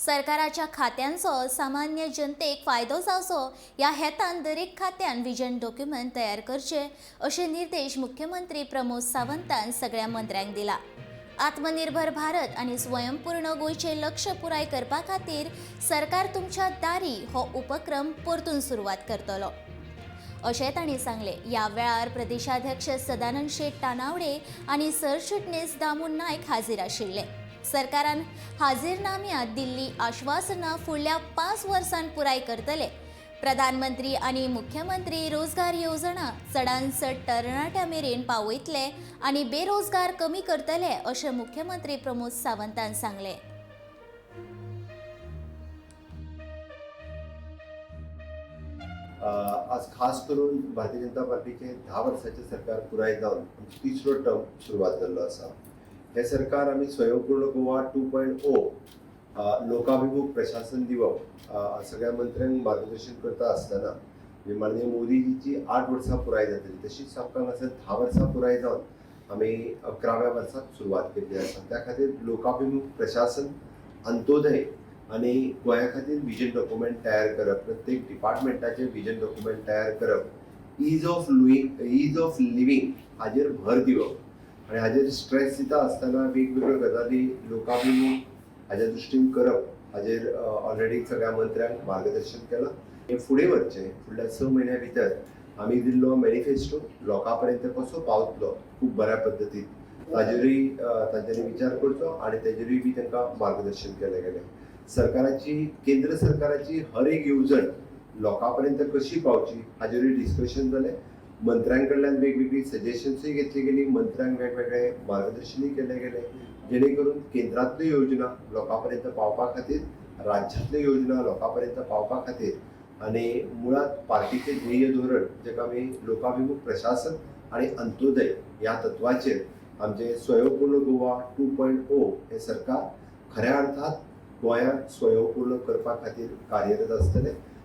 सरकाराच्या खात्यांचो सामान्य जनतेक फायदो जावचो ह्या हेतान दरेक खात्यान विजन डॉक्युमेंट तयार करचे अशे निर्देश मुख्यमंत्री प्रमोद सावंतान सगळ्या मंत्र्यांक दिला. आत्मनिर्भर भारत आनी स्वयंपूर्ण गोंयचें लक्ष पुराय करपा खातीर सरकार तुमच्या दारी हो उपक्रम परतून सुरवात करतलो अशें तांणी सांगलें. ह्या वेळार प्रदेशाध्यक्ष सदानंद शेट तानावडे आनी सरचिटणीस दामू नायक हाजीर आशिल्ले. सरकारान हाजीरनाम्यांत दिल्ली आश्वासनां फुडल्या 5 वर्सांत पुराय करतले. प्रधानमंत्री आनी मुख्यमंत्री रोजगार येवजणा चडांत चड तरणाट्यां मेरेन पावयतले आनी बेरोजगार कमी करतले अशें मुख्यमंत्री प्रमोद सावंतान सांगलें. आज खास करून भारतीय जनता पार्टीचे 10 वर्साचें सरकार पुराय जावन आमचो तिसरो टर्म सुरवात जाल्लो आसा. हें सरकार आमी स्वयंपूर्ण गोवा 2.0, लोकाभिमुख प्रशासन दिवप, सगळ्या मंत्र्यांक मार्गदर्शन करता आसतना, म्हणजे माननीय मोदीजीची 8 वर्सां पुराय जातली, तशीच आमकां हांगासर 10 वर्सां पुराय जावन आमी 11व्या वर्साक सुरवात केल्ली आसा. त्या खातीर लोकाभिमुख प्रशासन, अंत्योदय आनी गोंया खातीर विजन डॉक्युमेंट तयार करप, प्रत्येक डिपार्टमेंटाचें विजन डॉक्युमेंट तयार करप, is of living हाजेर भर दिवप आनी हाजेर स्ट्रेस दिता आसतना वेगवेगळ्यो गजाली लोकाभिमुख हाज्या दृश्टीन करप हाजेर ऑलरेडी सगळ्या मंत्र्यांक मार्गदर्शन केलां. हें फुडें व्हरचें, फुडल्या 6 म्हयन्या भितर आमी दिल्लो मॅनिफेस्टो लोकां पर्यंत कसो पावतलो खूब बऱ्या पद्दतीन, ताजेरूय तांच्यांनी विचार करचो आनी तेजेरूय बी तांकां मार्गदर्शन केलें गेलें. सरकाराची, केंद्र सरकाराची हर एक येवजण लोकां पर्यंत कशी पावची हाजेरूय डिस्कशन जालें. मंत्र्यां कडल्यान वेगवेगळी सजेशन्सूय घेतली गेली, मंत्र्यांक वेगवेगळे मार्गदर्शनूय केलें गेलें, जेणे करून केंद्रांतल्यो योजना लोकां पर्यंत पावपा खातीर, राज्यांतल्यो योजना लोकां पर्यंत पावपा खातीर आनी मुळात पार्टीचें ध्येय धोरण, जेका आमी लोकाभिमुख प्रशासन आनी अंत्योदय ह्या तत्वाचेर आमचें स्वयंपूर्ण गोवा 2.0 हें सरकार खऱ्या अर्थात गोंयांक स्वयंपूर्ण करपा खातीर कार्यरत आसतलें.